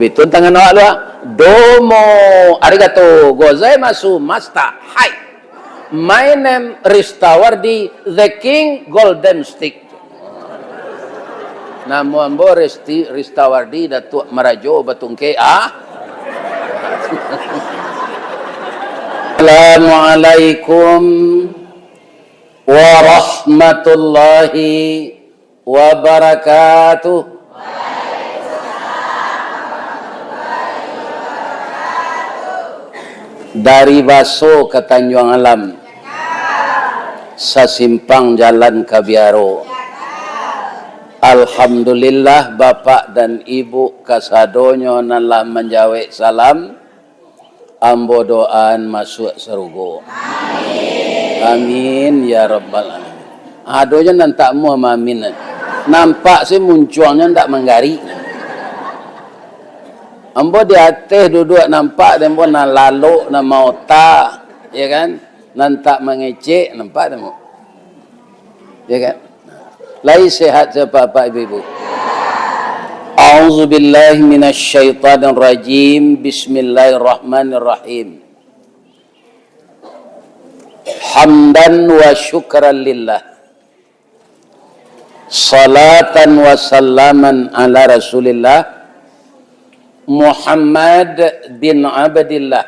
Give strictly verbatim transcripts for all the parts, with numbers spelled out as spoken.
Itu tangan awak lu, ah. Domo, arigato gozaimasu, master. Hai. My name Ristawardi, the king golden stick. Namo ambo Resti, Ristawardi, Datuak Marajo Batungke, ah. Assalamualaikum warahmatullahi wabarakatuh. Dari Baso ka Tanjuang Alam, sasimpang jalan ka Biaro. Alhamdulillah, Bapak dan Ibu kasadonyo nan lah manjawek salam, ambo doaan masuak sarugo. Amin, ya rabbal alamin. Adonyo nan tak muah maamin. Nampak se muncuangnyo ndak manggarik. Ambo di ateh duduak nampak dek ambo nan lalok, nan maota, ya kan? Nan tak mangecek, nampak dek ambo. Ya kan? Lai sehat se, Bapak, Ibu-ibu? A'udzubillahi minasyaitonirrajim. Bismillahirrahmanirrahim. Hamdan wa syukran lillah. Salatan wa salaman ala Rasulillah Muhammad bin Abdillah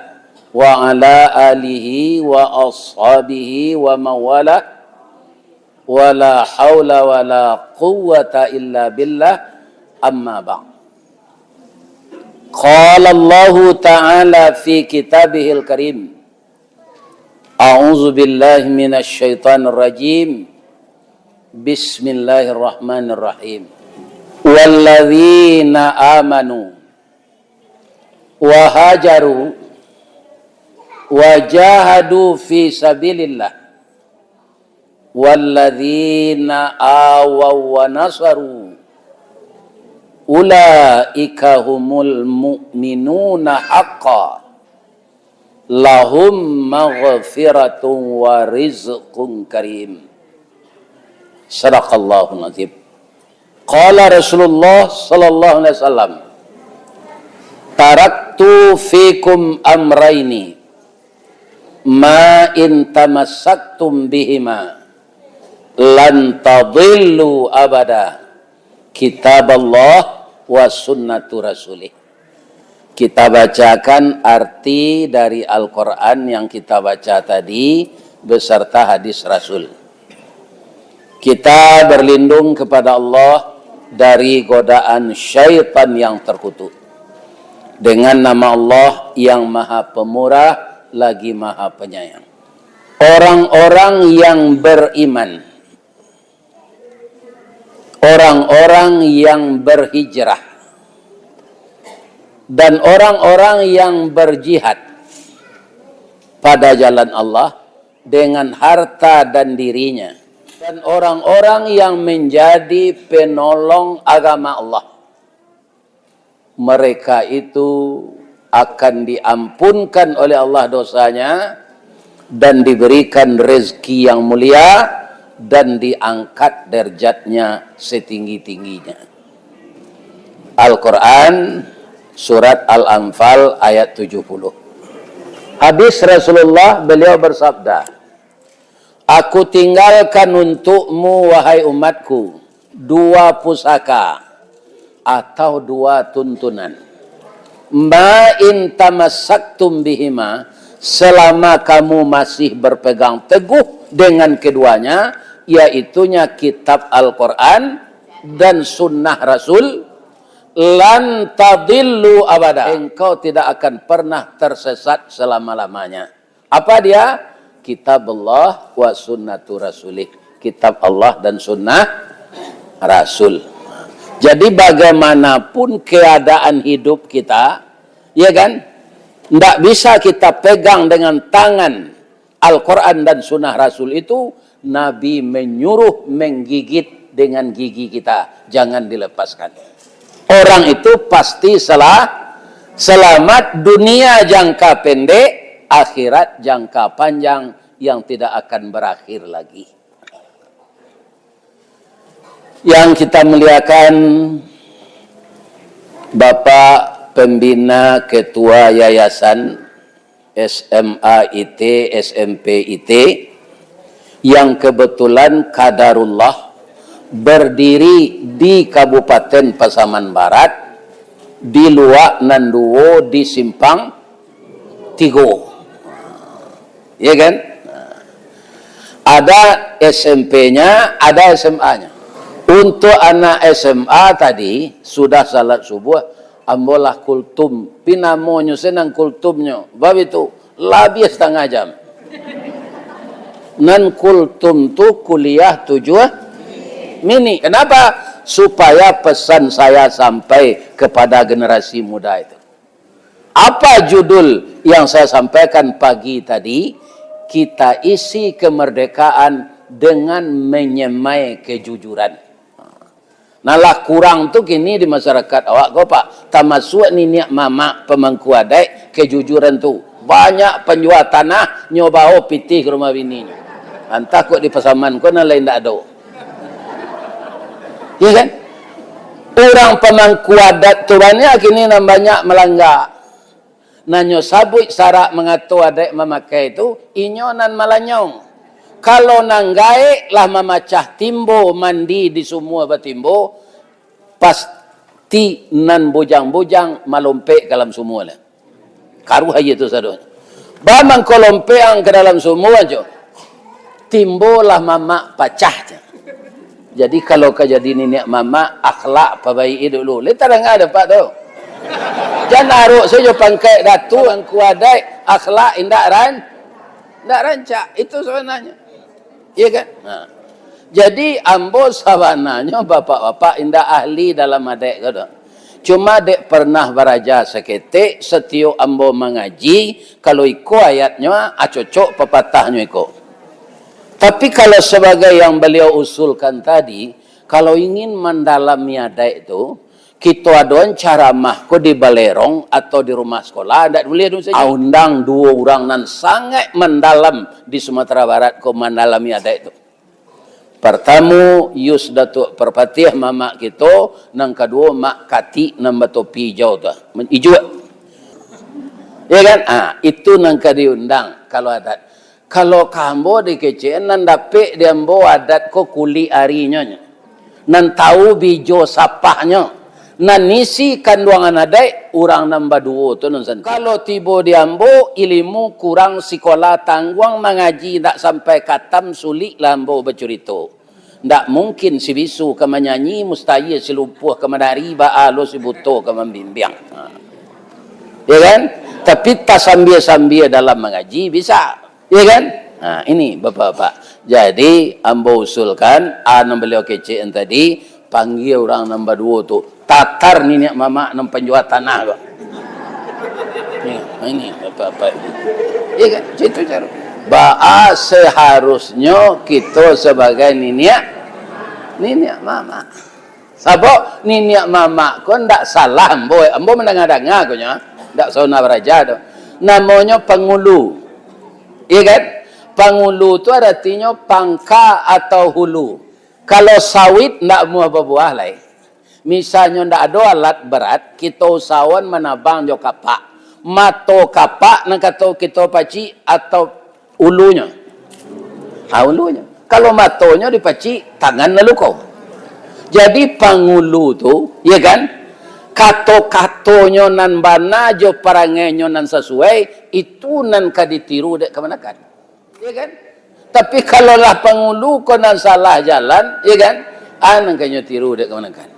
wa ala alihi wa ashabihi wa mawalah. Wala haula wala quwwata illa billah, amma ba'd. Qala Allahu ta'ala fi kitabihil karim, a'udzu billahi minasy syaithanir rajim. Bismillahirrahmanirrahim. Walladzina amanu wa hajaru wa jahadu fi sabilillah, walladzina awaw wa nasaru, ulaika humul mu'minuna haqqan, lahum maghfiratun wa rizqun karim. Sadaqallahul azim. Qala Rasulullah sallallahu alaihi wasallam, "Taraktu fikum amraini, ma in tamassaktum bihima, lan tadillu abada, kitaballah wa sunnatu rasulih." Kita bacakan arti dari Al-Quran yang kita baca tadi beserta hadis Rasul. Kita berlindung kepada Allah dari godaan syaitan yang terkutuk, dengan nama Allah yang Maha Pemurah lagi Maha Penyayang. Orang-orang yang beriman, orang-orang yang berhijrah, dan orang-orang yang berjihad pada jalan Allah dengan harta dan dirinya, dan orang-orang yang menjadi penolong agama Allah, mereka itu akan diampunkan oleh Allah dosanya dan diberikan rezeki yang mulia dan diangkat derajatnya setinggi-tingginya. Al-Quran, surat Al-Anfal, ayat tujuh puluh. Hadis Rasulullah, beliau bersabda, "Aku tinggalkan untukmu, wahai umatku, dua pusaka atau dua tuntunan. Ma in tamassaktum bihima, selama kamu masih berpegang teguh dengan keduanya, yaitunya kitab Al-Quran dan sunnah Rasul, lan tadillu abada, engkau tidak akan pernah tersesat selama-lamanya." Apa dia? Kitab Allah wa sunnatu rasulih. Kitab Allah dan sunnah Rasul. Jadi, bagaimanapun keadaan hidup kita, ya kan, ndak bisa kita pegang dengan tangan Al-Quran dan sunnah Rasul itu. Nabi menyuruh menggigit dengan gigi kita, jangan dilepaskan. Orang itu pasti sela-, selamat dunia jangka pendek, akhirat jangka panjang yang tidak akan berakhir lagi. Yang kita muliakan, Bapak Pembina ketua yayasan S M A I T, S M P I T, yang kebetulan qadarullah berdiri di Kabupaten Pasaman Barat, di Luak Nanduo, di Simpang Tigo. Ya kan? Ada S M P-nya, ada S M A-nya. Untuk anak S M A tadi, sudah salat subuh, ambo lah kultum. Pi namonyo se nan kultumnyo. Bab itu, labiah satangah jam. Nan kultum tu kuliah tujuh mini. Kenapa? Supaya pesan saya sampai kepada generasi muda itu. Apa judul yang saya sampaikan pagi tadi? Kita isi kemerdekaan dengan menyemai kejujuran. Nah, lah kurang tu kini di masyarakat awak ko, Pak. Tamasuak niniak mamak pamangku adaik, kejujuran tu. Banyak panjua tanah, nyo bao pitih ka rumah bininyo. Antah kok di Pasaman ko nan lain ndak ado. Ya kan? Urang pamangku adat tu banyak kini nan banyak malangga. Nan nyo sabuik sarak mangato adaik mamakai tu, inyo nan malanyong. Kalau nan gaek lah mamacah timbo mandi di sumua batimbo, pasti nan bujang-bujang malompek ka dalam sumua lah. Karuah aia tu sadonyo. Ba mangko lompek ang ka dalam sumua jo. Timbo lah mamak pacah, jar. Jadi, kalau ka jadi niniak mamak, akhlak pabaiki dulu. Lai tadanga dek Apak tu? Jan arok sajo pangkek datu, angku adaik, akhlak indak ran-, indak rancak. Itu sabananyo. Iya kan? Nah. Jadi, ambo sabananyo bapak-bapak indak ahli dalam adaik ko tu. Cuma dek pernah baraja saketek, satiok ambo mangaji, kalau iko ayatnyo, ah, cocok papatahnyo iko. Tapi kalau sabagai yang baliau usulkan tadi, kalau ingin mandalami adaik tu, kito adoan caramah ko di balerong atau di rumah sekolah, ndak buliah dulu sajo. Ah, undang duo urang nan sangaik mandalam di Sumatera Barat ko mandalami adaik tu. Partamo, Yus Datuak Parpatiah, mamak kito, nan kaduo, Mak Katik nan batopi ijau tu, ijuak. Ya kan? Ah, itu nan ka diundang, kalau adat. Kalau ka ambo di kecek, nan dapek di ambo adat ko kulik arinyo nyo. Nan tahu bijo sapahnyo. Nan isi kanduangan adaik, urang nan baduo tu nan santi. Kalau tibo di ambo, ilimu kurang sikola tangguang mangaji, ndak sampai katam, sulik lah ambo bacurito. Ndak mungkin si bisu ka manyanyi, mustahil si lumpuah ka manari, baa lo si buto ka mambimbiang. Ha. Ya kan? Tapi tasambia-sambia dalam mangaji, bisa. Ya kan? Ha, ini, Bapak-bapak. Jadi, ambo usulkan, a nan baliau kecek tadi, panggia urang nan baduo tu. Tatar niniak mamak nan panjua tanah ko. Ni, ini, Bapak-bapak. Ya kan? Itu cara. Baa seharusnyo kito sabagai niniak, niniak mamak. Sabab niniak mamak ko ndak salah ambo, ambo mandanga-danga ko nyo, ndak saunah baraja tu. Namonyo pangulu. Iya kan? Pangulu tu aratinyo pangka atau hulu. Kalau sawit ndak amuah babuah lai. Misalnyo ndak ado alat berat, kito usahoan manabang jo kapak. Mato kapak nan kato kito pacik atau ulunyo? Ha, ulunyo. Kalau matonyo dipacik, tangan lalu ko. Jadi pangulu tu, ya kan? Kato-katonyo nan bana jo parangainyo nan sasuai, itu nan ka ditiru dek kamanakan. Ya kan? Tapi kalau lah pangulu ko nan salah jalan, ya kan? Ah, nan kanyo tiru dek kamanakan.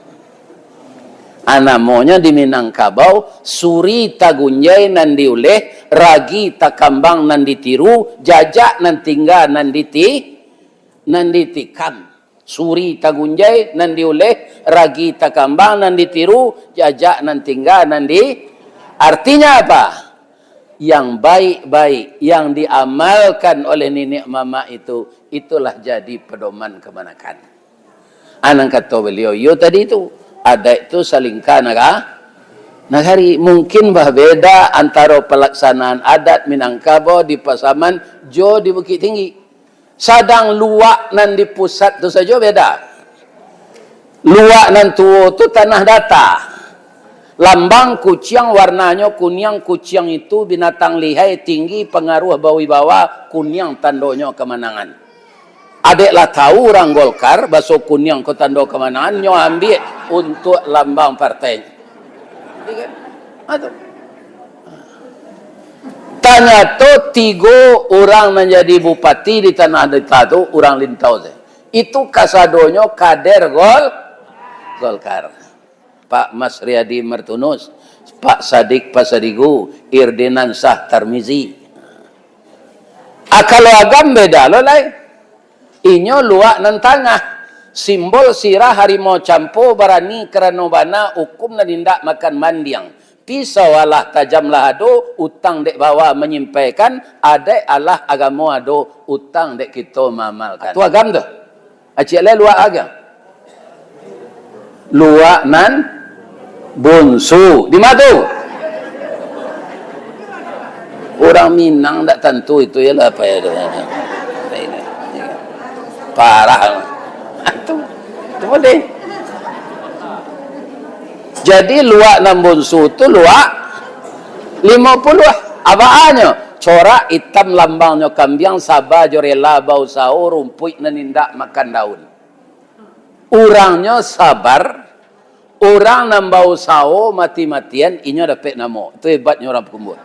Ah, namonyo di Minangkabau, suri tagunjai nan diuleh, ragi takambang nan ditiru, jajak nan tingga nan diti-, nan ditikam. Suri tagunjai nan diuleh, ragi takambang nan ditiru, jajak nan tingga nan di-, artinya apa? Yang baik-baik yang diamalkan oleh niniak mamak itu, itulah jadi pedoman kamanakan. Ah, nan kato baliau, iyo tadi tu, adaik tu salingka naga-, nagari. Mungkin babeda antaro palaksanaan adat Minangkabau di Pasaman jo di Bukittinggi. Sadang luak nan di pusat tu sajo beda. Luak nan tuo tu tanah data. Lambang kuciang, warnanyo kuniang, kuciang itu binatang lihai, tinggi, pangaruah, bawibawa, kuniang tandonyo kamanangan. Adek lah tahu urang Golkar, baso kuniang ko tando kamanangan, nyo ambiak untuak lambang partai. Iya kan? Ha, tu. Tanyato tigo urang nan jadi bupati di Tanah Datar tu urang Lintau se. Itu kasadonyo kader Gol-, Golkar. Pak Masriadi Martunus, Pak Sadik Pasarigu, Irdinan Syah Tarmizi. Ah, kalau Agam beda lo lai. Inyo luak nan tangah. Simbol sirah harimau campo, barani karano bana, hukum nan indak makan mandiang. Pisau alah tajam lah ado, utang dek bawa manyimpaikan, adaik alah agamo ado, utang dek kito maamalkan. Tu Agam tu. Acik lai luak Agam. Luak nan bunsu. Di ma tu? Urang Minang ndak tantu itu, iyolah, apa ya, parah. Tu, tu pun deh. Jadi, luak nan bunsu tu luak limo puluah. Abaanyo, corak itam lambangnyo kambiang, saba jo rela bausaho, rumpuik nan indak makan daun. Urangnyo sabar, urang nan bausaho mati-matian, inyo dapek namo. Tu hebatnyo urang Pakumbuah.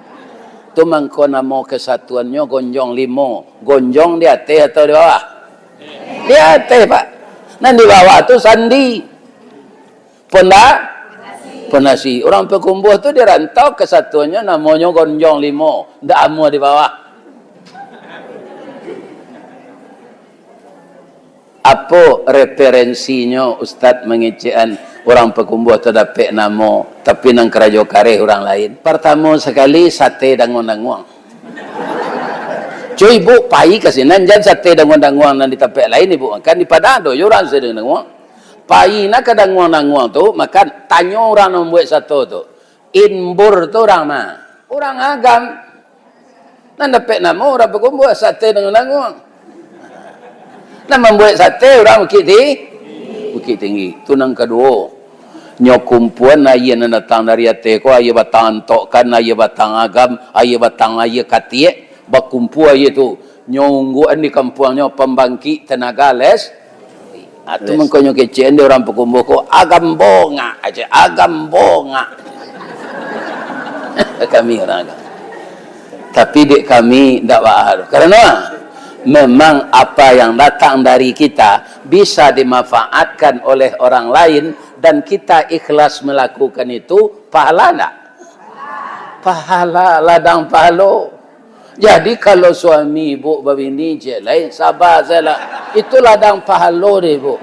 Tu mangko namo kesatuannyo Gonjong Limo. Gonjong di ateh atau di bawah? Di ateh, Pak. Nan di bawah tu sandi. Ponda-, pondasi. Urang Pakumbuah tu di rantau, kesatuannyo namonyo Gonjong Limo. Ndak amuah di bawah. Apo referensinyo Ustaz mangecekan urang Pakumbuah tu dapek namo, tapi nan karajo kareh urang lain? Partamo sakali, sate danguang-danguang. Cuy, Ibuk pai ka sinan, jan sate danguang-danguang nan di tampek lain Ibuk makan, di Padang ado juo urang sate danguang-danguang. Pai nah ka danguang-danguang tu, makan, tanyo urang nan mambuek sato tu. Imbur tu urang ma? Urang Agam. Nan dapek namo urang Pakumbuah, sate danguang-danguang. Nan mambuek sate urang Bukik Ti-, Bukittinggi. Tu nan kaduo. Nyo kumpuan aia nan datang dari ateh ko, aia batang Antok Kan, aia batang Agam, aia batang aia Katiak, bakumpua aia tu. Nyo ungguan di kampuangnyo pambangkik tenaga les-, Ah, tu mangkonyo kecekan dek urang Pakumbuah ko, Agam bongak aja, Agam bongak. Kami urang Agam. Tapi dek kami ndak baa. Karano memang apa yang datang dari kita bisa dimanfaatkan oleh orang lain dan kita ikhlas melakukan itu, pahala ndak? Pahala, ladang pahalo. Jadi, kalau suami ibuk babini, cek lai, saba sajolah. Itu ladang pahalo deh, Buk.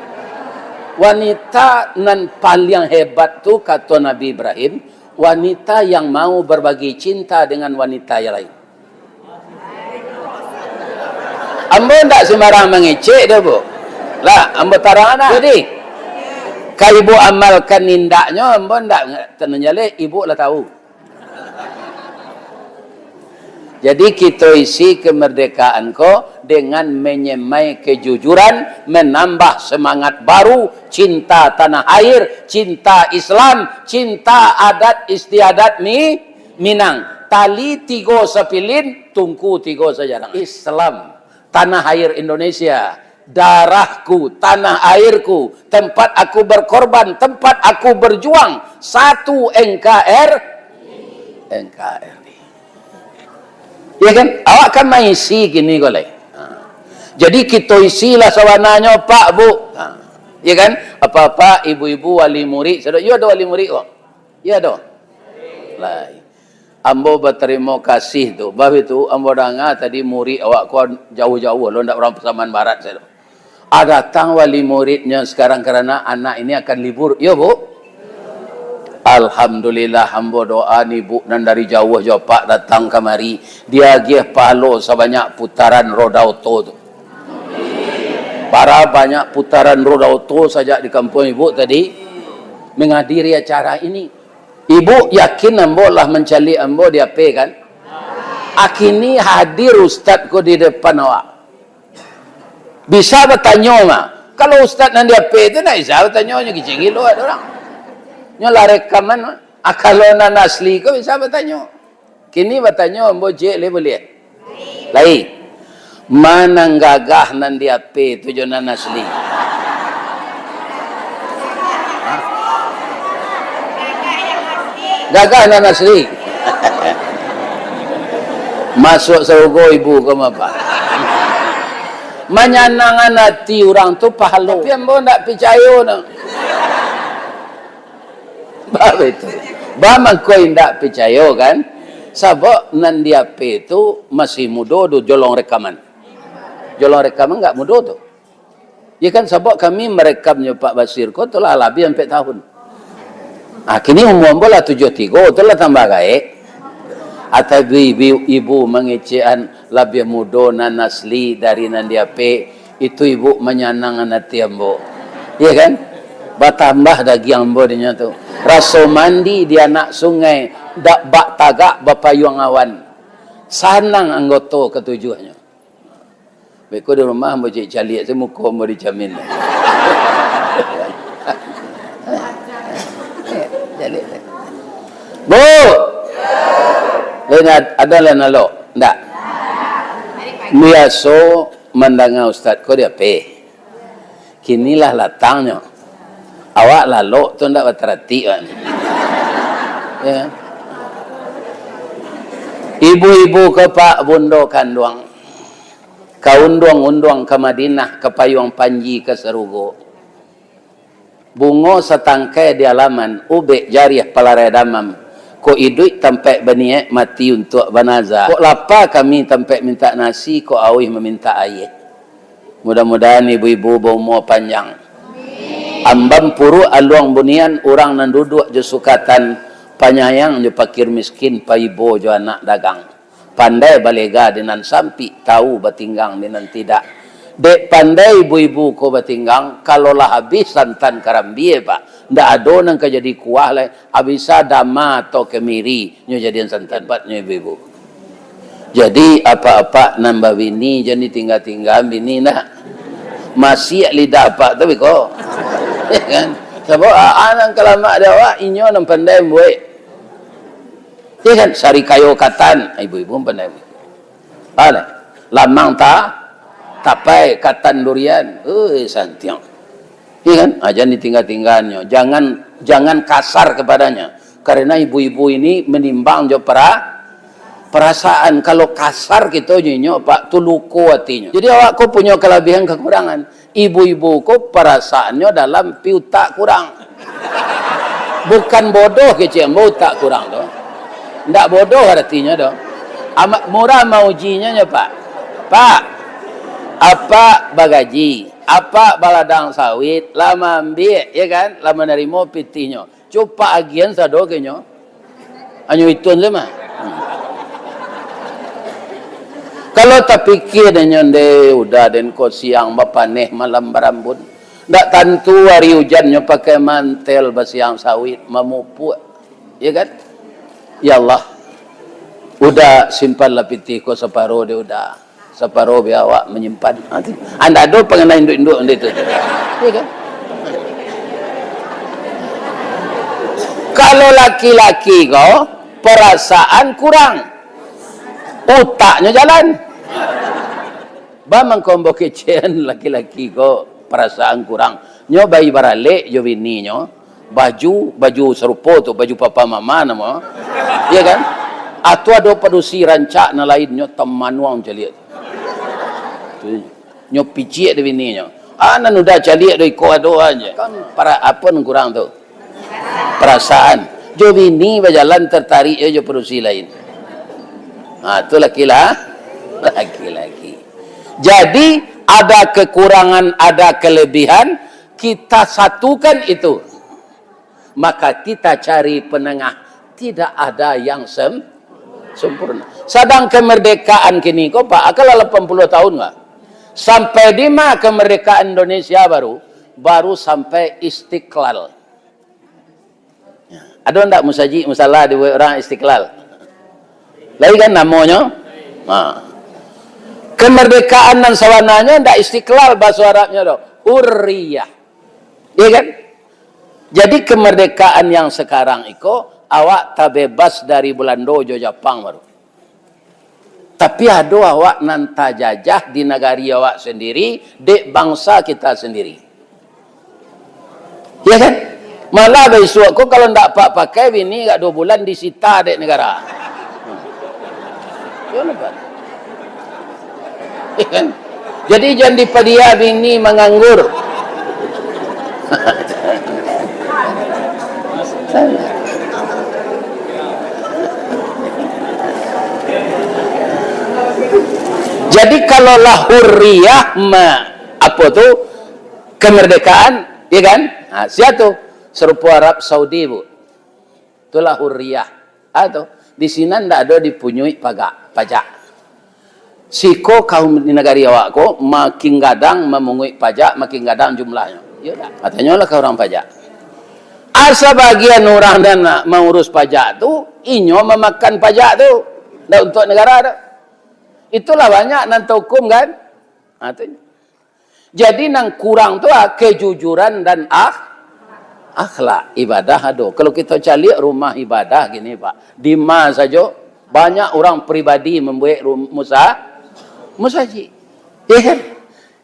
Wanita nan paliang hebat tu, kato Nabi Ibrahim, wanita yang mau berbagi cinta dengan wanita yang lain. Ambo ndak sembarang mangecek doh, Buk. Lah, ambo tarang nah. Jadi, ka ibuk amalkan indaknyo, ambo ndak tanun jaleh, ibuk lah tahu. Jadi, kito isi kemerdekaan ko dengan menyemai kejujuran, menambah semangat baru, cinta tanah air, cinta Islam, cinta adat istiadat Mi-, Minang. Tali tigo sapilin, tungku tigo sajarang. Islam, tanah air Indonesia, darahku, tanah airku, tempat aku berkorban, tempat aku berjuang, satu N K R, N K R I. Ya kan? Awak kan maisi kini ko lai. Ha. Jadi, kito isilah sabananyo, Pak, Bu. Ha. Ya kan? Apa-apa, ibu-ibu, wali murid, sado-, yo ado wali murid, Bang? Yo ado. Lai. Ambo batarimo kasih tu. Bab itu, ambo danga tadi murid awak ko jauah-jauah lo, ndak urang Pasaman Barat sajo. Ah, datang wali muridnyo sekarang karano anak ini akan libur. Iyo, Bu? Alhamdulillah, ambo doa ni, Bu, nan dari jauah jo Apak datang kamari, diagiah pahalo sabanyak putaran roda oto tu. Bara banyak putaran roda oto sajak di kampuang Ibuk tadi menghadiri acara ini. Ibuk yakin ambo lah mancaliak ambo di H P, kan? Akini hadir ustaz ko di depan awak. Bisa batanyo mah. Kalau ustaz nan di H P tu ndak bisa batanyo, nyo kicik gilo ado urang. Nyo lah rekaman mah. Ah, kalau nan asli ko bisa batanyo. Kini batanyo ambo ciek lai buliah? Lai. Ma nan gagah nan di H P tu jo nan asli? Hah? Gagah nan asli. Masuak sarugo ibu ko mah, Pak. Manyanangkan ati urang tu pahalo. Tapi ambo ndak picayo no. Ba itu. Ba mangko indak picayo kan? Sabab nan di H P tu masih mudo tu jolong rekaman. Jolong rekaman nggak mudo tu. Ya kan, sabab kami merekamnyo Pak Basir ko tu lah labiah ampek tahun. Ah, kini umua ambo lah tujuah tigo, tu lah tambah gaek. Atau ibu, ibu, ibu mangecekan labiah mudo nan asli dari nan di H P, itu ibu manyanangkan ati ambo. Iya kan? Batambah dagiang ambo dinyo tu. Raso mandi di anak sungai, dak bak tagak bapayuang awan. Sanang anggoto katujuahnyo. Beko di rumah ambo cek caliak se muko ambo di camin. Caliak se. Bu! Lain ad-, ada lain alok? Ndak. Biaso mandanga ustaz ko di H P. Kini lah latangnyo. Awak lalok tu ndak bataratik awak ni. Ya. Ibu-ibu ko, Pak, bundo kanduang. Ka unduang-unduang ka Madinah, ka payuang panji ka sarugo. Bungo satangkai di alaman, ubek jariah palarai damam. Kok iduik tampaik baniaik, mati untuak banazah. Kok lapa kami tampaik mintak nasi, kok auih mamintak aia. Mudah-mudahan ibu-ibu baumua panjang. Ambam puruak aluang bunian, urang nan duduak jo sukatan, panyayang jo pakir miskin, paibo jo anak dagang. Pandai balega di nan sampik, tau batinggang di nan tidak. Dek pandai ibu-ibu ko batinggang, kalau lah abih santan karambia, Pak, ndak ado nan ka jadi kuah lai, abisa dama atau kemiri nyo jadian santan, hebatnyo ibu-ibu. Jadi, apak-apak nan babini, jan ditingga-tinggaan bini nak. Masiak lidah apak tu beko. Ya kan? Sabab, aa, nan ka lamak di awak, inyo nan pandai mambuek. Ya kan? Sarikayo katan, ibu-ibu pandai. Ada. Lamang ta-, tapai, katan durian. Ui, santiang. Ya kan? Ah, jan ditingga-tinggannyo. Jangan, jangan kasar kepadanya. Karena ibu-ibu ini menimbang jo pera-, perasaan. Kalau kasar kito jo inyo, Pak, tu luko atinyo. Jadi awak ko punyo kalabihan kekurangan. Ibu-ibu ko parasaannyo dalam pi utak kurang. Bukan bodoh kecek ambo utak kurang tu. Ndak bodoh aratinyo tu. Amat murah maujinyo nyo, Pak. Pak, apak bagaji, apak baladang sawit, lah maambiak, ya kan? Lah manarimo pitihnyo. Cupak agian sado kenyo. Anyo ituan se mah. Hmm. Kalau tapikia denyo, nde, udah den ko siang bapaneh, malam barambun. Ndak tantu ari ujannyo pakai mantel basiang sawit mamupuak. Ya kan? Ya Allah, udah simpanlah pitih ko saparo de udah. Saparo bia awak manyimpan. Ha, tu. Ndak ado panganai induak-induak macam itu. Ya kan? Kalau laki-laki ko, perasaan kurang. Utaknyo jalan. Ba mangko ambo kecekan laki-laki ko perasaan kurang. Nyo bai baralek jo bininyo. Baju, baju sarupo tu, baju papa mama namo. Ya kan? Atau ado padusi rancak nan lain, nyo tamanuang caliak. Tu. Nyo piciak di bininyo. Ah, nan udah caliak do iko ado aja. Kan para-, apa nan kurang tu? Perasaan. Jo bini bajalan tertarik jo, jo padusi lain. Ha, tu laki lah. Laki-laki. Jadi, ada kekurangan, ada kelebihan, kita satukan itu. Maka kita cari penengah. Tidak ada yang sem-, sempurna. Sadang kemerdekaan kini ko, Pak, akan lah lapan puluah tahun, Pak. Sampai di ma kemerdekaan Indonesia baru? Baru sampai Istiqlal. Ya. Ado ndak musajik musala dibuek urang Istiqlal? Lai kan namonyo? Ha. Kemerdekaan nan sabananyo ndak Istiqlal bahaso Arabnyo doh. Hurriyah. Iya kan? Jadi kemerdekaan yang sekarang iko Awak tabebas dari Bulando jo Japang baru. Tapi ado awak nan tajajah di nagari awak sandiri, dek bangsa kita sandiri. Ya kan? Malah baisuak ko kalau ndak apak pakai, bini agak duo bulan disita dek negara. Yo, nampak? Ya kan? Jadi, jan dipadia bini manganggur. Jadi, kalau lah hurriyah, ma-, apo tu, kemerdekaan, ya kan? Ha, sia tu? Sarupo Arab Saudi, Bu. Itulah hurriyah. Ha, tu. Di sinan ndak ado dipunguik pagak, pajak. Siko kaum di nagari awak ko makin gadang mamunguik pajak, makin gadang jumlahnyo. Iyo ndak? Tanyolah ka urang pajak. Asa bagian urang nan nak maurus pajak tu, inyo mamakan pajak tu. Ndak untuak negara tu. Itulah banyak nan taukum, kan? Ha, tu. Jadi, nan kurang tu, ah, kejujuran dan akh-, akhlak. Ibadah ado. Kalau kito caliak rumah ibadah kini, Pak, di ma sajo banyak urang pribadi mambuek rum-, musa-, musajik. Ya kan?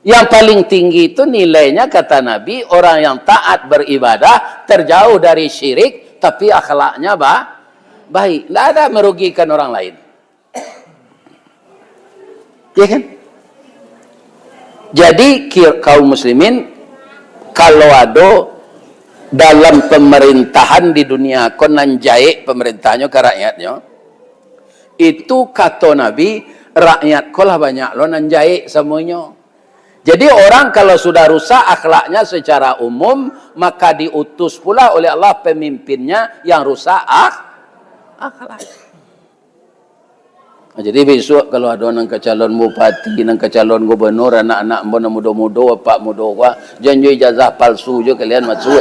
Yang paling tinggi itu nilainya, kata Nabi, orang yang taat beribadah, terjauh dari syirik, tapi akhlaknya ba-, baik. Ndak ada merugikan orang lain. Ya kan? Jadi, ki-, kaum muslimin, kalau ado dalam pemerintahan di dunia ko nan jahek pemerintahnyo ka rakyatnyo, itu kato Nabi, rakyat ko lah banyak lo nan jahek samonyo. Jadi, orang kalau sudah rusak akhlaknya secara umum, maka diutus pula oleh Allah pemimpinnya yang rusak akh-, akhlak. Jadi, bisuak kalau ado nan ka calon bupati, nan ka calon gubernur, anak-anak ambo nan mudo-mudo, apak mudo ko, jan jo ijazah palsu jo kalian masuak.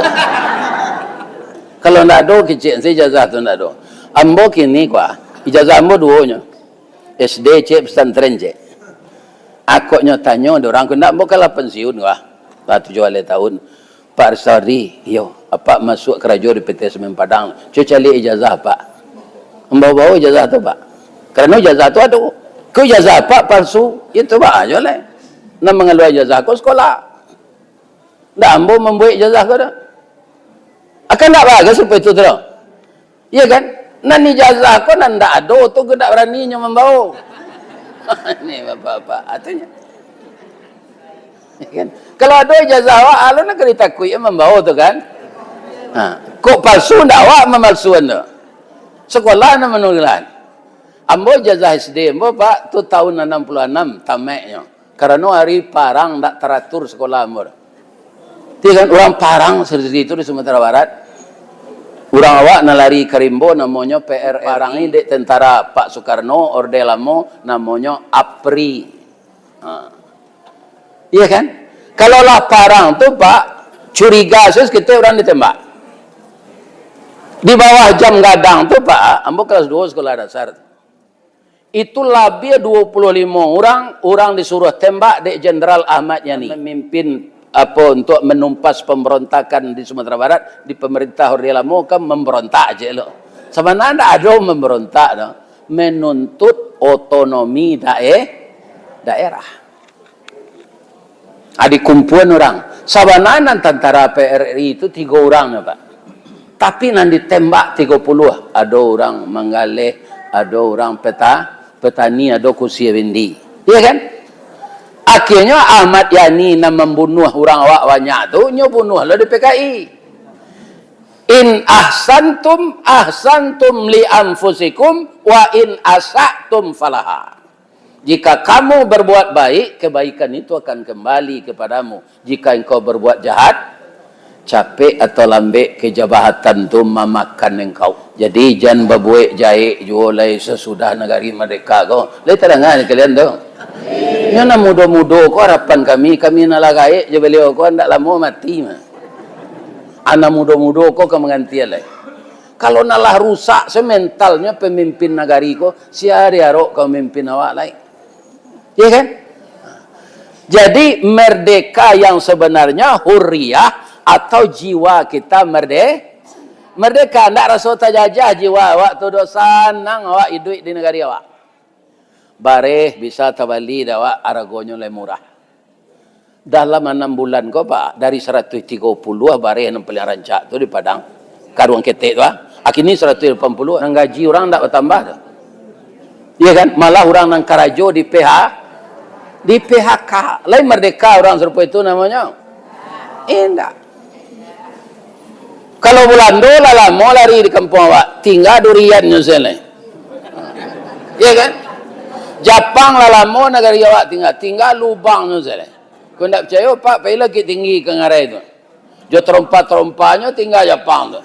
Kalau ndak ado, kecek se ijazah tu ndak ado. Ambo kini ko, ijazah ambo duo nyo. S D cek, pesantren cek. Akoknyo tanyo dek urang ko, ndak, ambo kan lah pensiun ko, lah tujuah baleh tahun. Pak Ristardi, iyo, apak masuak karajo di P T Semen Padang. Cubo caliak ijazah apak. Ambo bao ijazah tu, Pak. Karano ijazah tu ado. Ko ijazah apak palsu, iyo tu baa juo lai. Nan mangalua ijazah ko sekolah. Ndak ambo mambuek ijazah ko doh. Akan ndak bagus rupo itu tu doh. Iya kan? Nan ijazah ko nan ndak ado tu, ko ndak barani nyo mambao. Ini bapak-bapak, artinyo. Ya kan? Kalau ado ijazah awak, alun ka ditakuik mambao tu kan? Ha, kok palsu ndak awak mamalsuan tu? Sekolah nan manuruikan. Ambo ijazah S D ambo, Pak, tu tahun anam puluah anam tamatnyo. Karano ari parang ndak taratur sekolah ambo tu. Ti kan urang parang sendiri tu di Sumatera Barat. Urang awak nan lari ka rimbo namonyo P R R I, dek tentara Pak Soekarno, Orde Lamo, namonyo APRI. Ha. Iya kan? Kalau lah parang tu, Pak, curiga saketek urang ditembak. Di bawah jam gadang tu, Pak, ambo kelas duo sekolah dasar. Itu labiah duo puluah limo urang, urang disuruah tembak dek Jenderal Ahmad Yani. Mamimpin, apo, untuak manumpas pambarontakan di Sumatera Barat, di pamarintah Orde Lamo kan mambarontak je lo. Sabananyo ndak ado mambarontak doh. Manuntut otonomi dae-, daerah. Ado kumpulan urang. Sabananyo nan tantara P R R I tu tigo urang nyo, Pak. Tapi nan ditembak tigo puluah. Ado urang Manggaleh, ado urang peta-, petani, ado Kusi Windy. Iya kan? Akhirnyo Ahmad Yani nan mambunuah urang awak banyak tu, nyo bunuah lo di P K I. In ahsantum, ahsantum li anfusikum, wa in asa'tum falaha. Jika kamu berbuat baik, kebaikan itu akan kembali kepadamu. Jika engkau berbuat jahat, capek atau lambek kejahatan tu mamakan engkau. Jadi, jan babuek jahek juo lai sasudah nagari mardeka ko. Lai tadanga dek kalian tu? Nyo nan mudo-mudo ko harapan kami, kami nan lah gaek jo baliau ko, ndak lamo mati mah. Anak mudo-mudo ko ka mangantian lai. Kalau nan lah rusak se mentalnyo pamimpin nagari ko, sia diarok ka mamimpin awak lai? Ya kan? Jadi, merdeka yang sebenarnya hurriyah atau jiwa kita merde-, Merdeka, ndak raso tajajah jiwa awak tu doh, sanang awak iduik di nagari awak. Bareh bisa tabali dek awak, aragonyo lai murah. Dalam anam bulan ko, Pak, dari saratuih tigo puluah bareh nan paliang rancak tu di Padang, karuang ketek tu, ah. Kini saratuih lapan puluah, nan gaji urang ndak batambah tu. Iya kan? Malah urang nan karajo di P H, di P H K. Lain merdeka urang sarupo itu namonyo? Indak. Kalau Bulando lah lamo lari di kampuang awak, tingga duriannyo sajo. Iya kan? Japang lah lamo nagari awak tingga, tingga lubangnyo sajo. Kok ndak picayo, Pak, pailah Bukittinggi ka ngarai tu. Jo tarompa-tarompahnyo tingga Japang tu.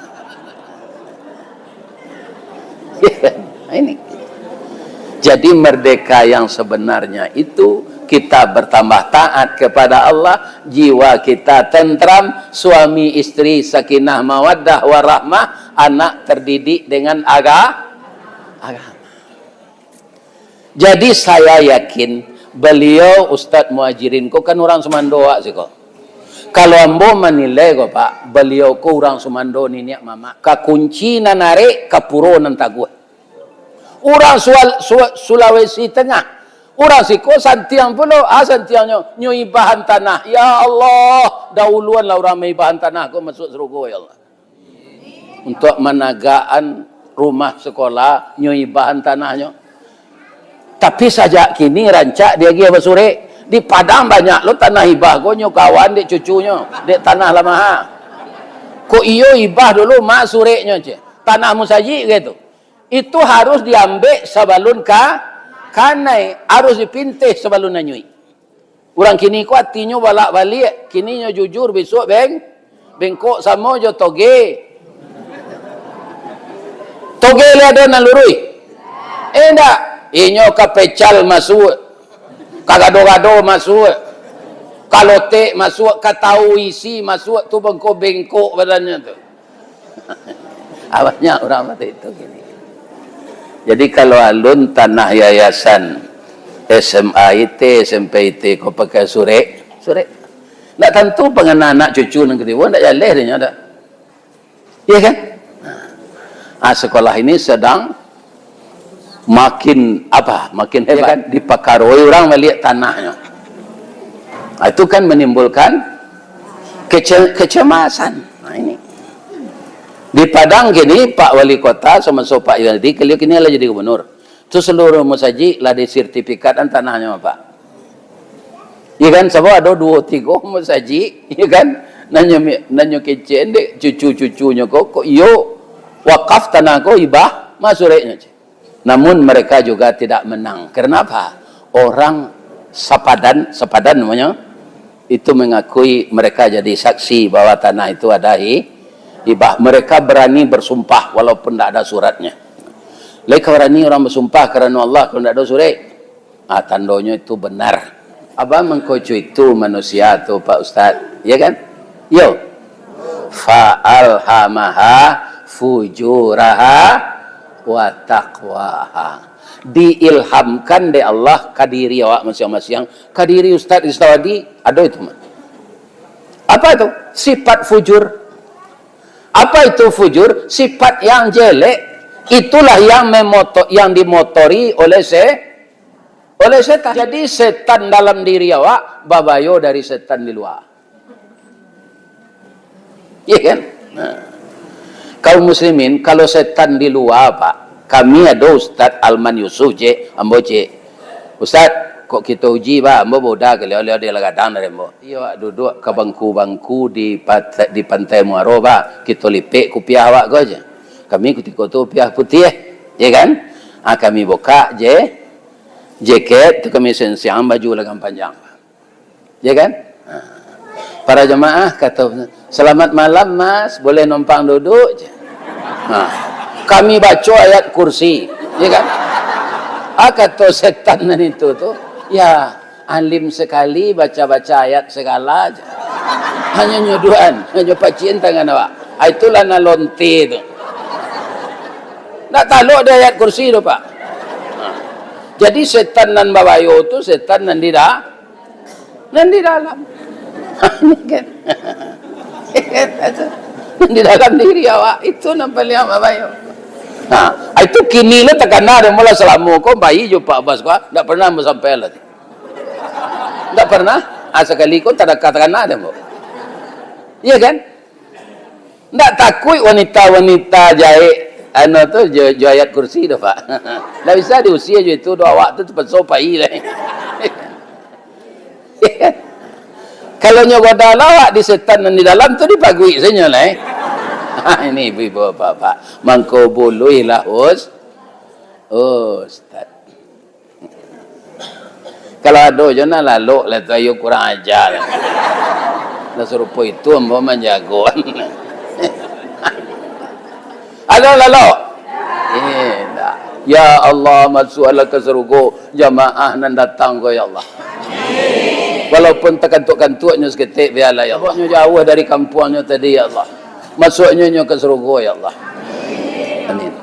Ini. Jadi merdeka yang sebenarnya itu kita bertambah taat kepada Allah, jiwa kita tentram, suami istri sakinah mawaddah warahmah, anak terdidik dengan aga-, agama. Jadi saya yakin beliau Ustadz Muhajirin ko kan urang sumando awak siko. Kalau ambo manilai ko, Pak, beliau ko urang sumando niniak mamak. Ka kunci nan arek, ka puro nan taguah. Urang Sual-, Su-, Sulawesi Tengah. Urang siko santiang pulo, ah, santiangnyo, nyo ibahan tanah. Ya Allah, dauluanlah urang maibahan tanah ko masuak sarugo, ya Allah. Untuak managakan rumah sekolah, nyo ibahan tanahnyo. Tapi sajak kini rancak diagiah basurek. Di Padang banyak lo tanah ibah ko nyo kawan dek cucunyo, dek tanah lah maha. Kok iyo ibah dulu, ma sureknyo, ceh. Tanah musajik gitu. Itu harus diambek sabalun ka-, kanai, harus dipinteh sabalun anyuik. Urang kini ko atinyo balak-baliak, kini nyo jujur, bisuak beng-, bengkok samo jo toge. Toge lai ado nan luruih? Indak. Inyo ka pecal masuak, ka gado-gado masuak, ka lotek masuak, ka tahu isi masuak, tu bengkok-bengkok badannyo tu. Ah, banyak urang macam itu kini. Jadi, kalau alun tanah yayasan S M A I T, S M P I T ko pakai surek, surek. Ndak tantu pangana anak cucu nan katibo, ndak jaleh dinyo dak. Iya kan? Nah. Ah, sekolah ini sedang makin apa? Makin hebat. Iya kan? Dipakaroi urang baliak tanahnyo. Ah, itu kan menimbulkan kece-, kecemasan. Nah, ini. Di Padang kini, Pak Wali Kota, samaso Pak Yunadi, baliau kini lah jadi gubernur. Tu saluruh musajik lah disertifikatkan tanahnyo, Pak. Iya kan, sabab ado duo tigo musajik, iya kan, nan nyo mi-, nan nyo kecekan dek cucu-cucunyo ko, kok iyo wakaf tanah ko ibah, ma sureknyo, ceh. Namun mereka juga tidak menang. Karena apa? Orang sapadan, sapadan namanya, itu mengakui mereka jadi saksi bahwa tanah itu ada hi-, ibah. Mereka berani bersumpah walaupun tidak ada suratnya. Lai ka barani urang basumpah karano Allah kalau ndak ado surek? Ah, tandonyo itu benar. Abah mangko cuitu manusia tu, Pak Ustaz. Ya kan? Yo. Fa alhamaha fujuraha wa taqwaha. Diilhamkan dek Allah ka diri awak masiang-masiang, ka diri Ustaz Rizawadi, ado itu mah. Apa itu? Sifat fujur. Apa itu fujur? Sifat yang jelek. Itulah yang memoto-, yang dimotori oleh se-, oleh setan. Jadi, setan dalam diri awak babayo dari setan di luar. Iya kan? Nah. Kaum muslimin, kalau setan di luar, Pak, kami ado Ustaz Alman Yusuf, cek, ambo cek. Ustaz, kok kito uji, Pak? Ambo boda kaliau, liau dia lah gadang dari ambo. Iyo, awak duduk ka bangku-bangku di pat-, di Pantai Muaro, Pak. Kito lipek kupiah awak ko aja. Kami kutiko tu kupiah putiah, ya kan? Ah, kami bukak je, jaket tu kami sensiang, baju lengan panjang. Ya kan? Ha. Para jamaah kato, "Selamat malam, Mas, boleh numpang duduk?" je. Ha. Kami baco ayat kursi, ya kan? Ah, kato setan nan itu tu, "Ya, alim sekali, baca-baca ayat segala je. Hanyo nyo duaan, hanyo pacian tangan awak." Ah, itulah nan lonte tu. Ndak talok di ayat kursi tu, Pak. Ha. Jadi setan nan babayo tu setan nan di da-, nan di dalam. Kan? Di dalam diri awak, itu nan paliang babayo. Nah, itu kini lo takana deh, mula salamo ko bayi jo Pak Bas ko, ndak pernah basampai lah. Ndak pernah, ah, sakali ko tadaka takana deh, Mbok. Iya kan? Ndak takuik wanita-wanita jaik, anu tu, jo, jo ayat kursi tu, Pak. Ndak bisa diusia jo itu, doh awak tu tapaso pai lah. Kalau nyo goda lawak di setan nan di dalam tu dipaguik sajo lah, eh. Ha, ini ibu-ibu bapak-bapak. Mangko buluih lah, Us-, Ustaz. Kalau ado jo nan lalok lah tu, ayo kurang aja lah. Lah sarupo itu ambo manjago. Ado lalok? Indak. Ya Allah, masuaklah ka sarugo jamaah nan datang ko, ya Allah. Walaupun takantuak-kantuaknyo saketek, biarlah, ya Allah. Nyo jauah dari kampuangnyo tadi, ya Allah. Masuaknyo nyo ka sarugo, ya Allah. Amin.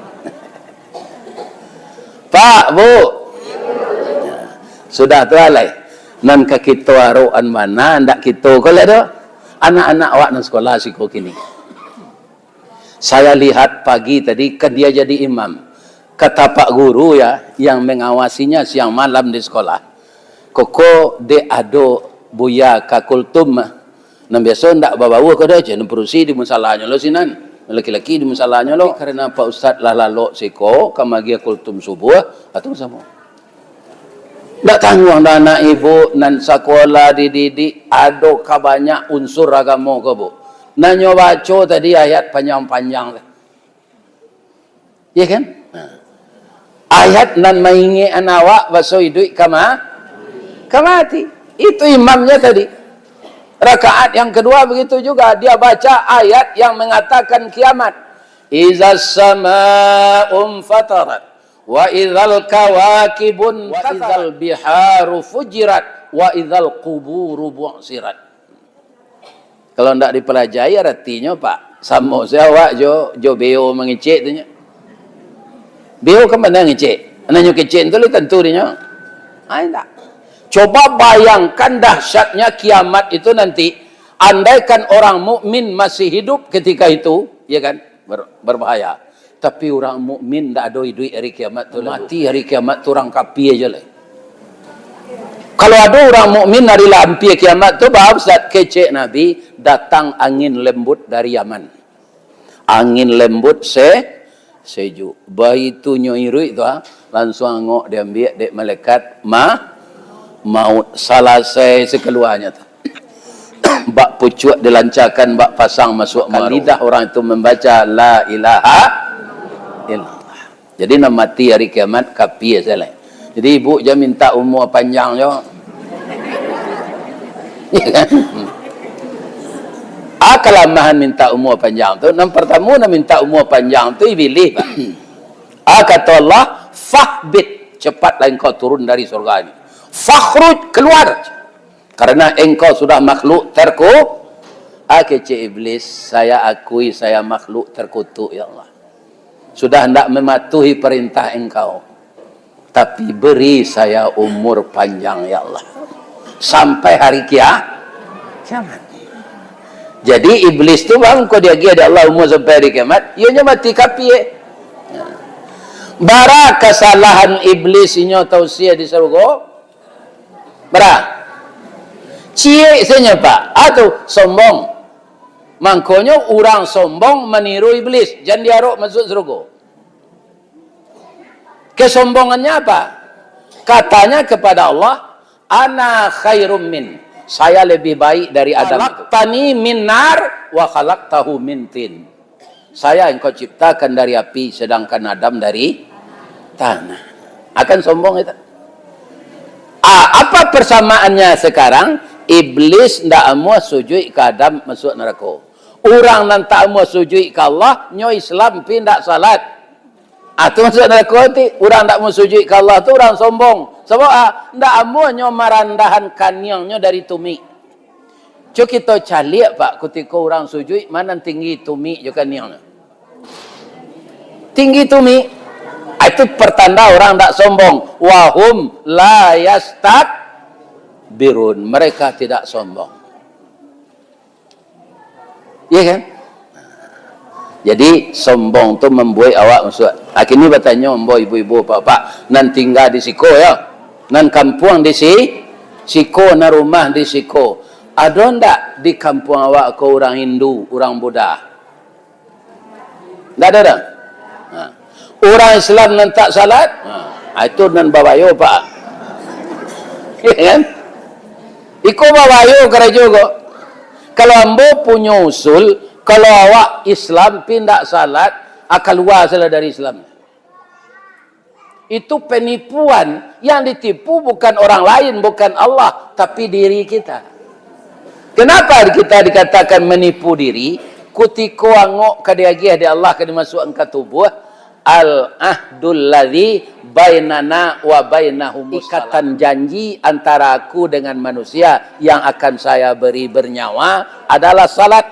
Pak, Bu. Sudah tu alai. Nan ka kito arokan bana, ndak kito ko lah tu. Anak-anak awak nan sekolah siko kini. Saya lihat pagi tadi, kan dia jadi imam. Kata Pak Guru, ya, yang mengawasinya siang malam di sekolah, koko dek ado Buya ka Kultum mah. Nan biaso ndak babaua ko doh, jan padusi di musalanyo lo sinan. Laki-laki di musalanyo lo. Karena Pak Ustaz lah lalok siko, ka magiah Kultum subuah, atau samo. Ndak tangguang doh anak ibu nan sakolah dididik, ado ka banyak unsur agamo ko, Bu. Nan nyo baco tadi ayat panjang-panjang tu. Iya kan? Nah. Ayat nan maingekan awak baso iduik ka ma-, ka mati. Itu imamnya tadi. Rakaat yang kedua begitu juga, dia baca ayat yang mengatakan kiamat. "Izas sama'u fatarat, wa izal kawakibun, wa izal biharu fujirat, wa izal quburu bu'sirat." Kalau ndak dipelajari aratinyo, Pak, samo se awak jo, jo beo mangecek tu nyo. Beo kan pandai ngecek. Nan nyo kecek tu lah tantu dinyo. Ai ndak. Coba bayangkan dahsyatnya kiamat itu nanti. Andaikan orang mukmin masih hidup ketika itu, ya kan? Ber-, berbahaya. Tapi urang mukmin ndak ado iduik hari kiamat tu, mati hari kiamat tu urang kapia je lai. Kalau ado urang mukmin hari lah ampia kiamat tu, baa Ustaz, kecek Nabi, datang angin lembut dari Yaman. Angin lembut se-, sejuk. Baitu nyo iruik tu, ha, lansuang angok diambiak dek malaikat ma-, maut. Salasai sakaluanyo tu. Bak pucuak dilancakan, bak pasang masuak maruang. Lidah orang itu membaca, "La ilaha illallah." Jadi, nan mati hari kiamat, kapia sajo lai. Jadi, ibu jan minta umua panjang jo. Ya kan? Ah, kalamahan minta umua panjang tu, nan partamo nan minta umua panjang tu Ibilih, Pak. Ah, kato Allah, "Fahbit, cepatlah engkau turun dari surga ini. Fakhruj, keluar. Karena engkau sudah makhluk terku-," Ah, kecek Iblis, "Saya akui saya makhluk terkutuk, ya Allah. Sudah ndak mematuhi perintah Engkau. Tapi beri saya umur panjang, ya Allah. Sampai hari kia-, kiamat." Jadi, Iblis tu, bang, kok diagiah dek Allah umur sampai hari kiamat, ianyo mati kapia. Bara kasalahan Iblis inyo tausia di sarugo? Bara? Ciek sajo, Pak. Ah, tu, sombong. Mangkonyo urang sombong maniru Iblis, jan diarok masuak sarugo. Kesombongannya apa? Katanya kepada Allah, "Ana khairum min, saya lebih baik dari Adam itu. Khalaqtani min nar, wa khalaqtahu min tin. Saya Engkau ciptakan dari api, sedangkan Adam dari tanah." Akan sombong itu. Ah, apa persamaannya sekarang? Iblis ndak amuah sujuik ka Adam masuak narako. Urang nan tak amuah sujuik ka Allah, nyo Islam pi ndak salat. Ah, tu masuak narako ti. Urang ndak amuah sujuik ka Allah tu urang sombong. Sabab, ah, ndak amuah nyo marandahan kaniangnyo dari tumik. Cubo kito caliak, Pak, kutiko urang sujuik, ma nan tinggi tumik jo kaniangnyo? Tinggi tumik. Ah, itu pertanda orang ndak sombong. Wahum la yastakbirun. Mereka tidak sombong. Iya kan? Jadi, sombong tu mambuek awak masuak. Ah, kini batanyo ambo ibu-ibu, bapak-bapak, nan tingga di siko, yo. Nan kampuang di si-, siko, nan rumah di siko. Ado ndak di kampuang awak ko urang Hindu, urang Buddha? Ndak ado doh? Ha. Urang Islam nan tak salat? Ha. Itu nan babayo, Pak. Ya kan? Iko babayo karajo ko. Kalau ambo punyo usul, kalau awak Islam pi ndak salat, ah, kalua salah dari Islam. Itu penipuan. Yang ditipu bukan orang lain, bukan Allah, tapi diri kita. Kenapa kita dikatakan menipu diri? Kutiko angok ka diagiah dek Allah, ka dimasuakkan ka tubuah, al-ahdul ladzi bainana wa bainahum, ikatan janji antara aku dengan manusia yang akan saya beri bernyawa adalah salat.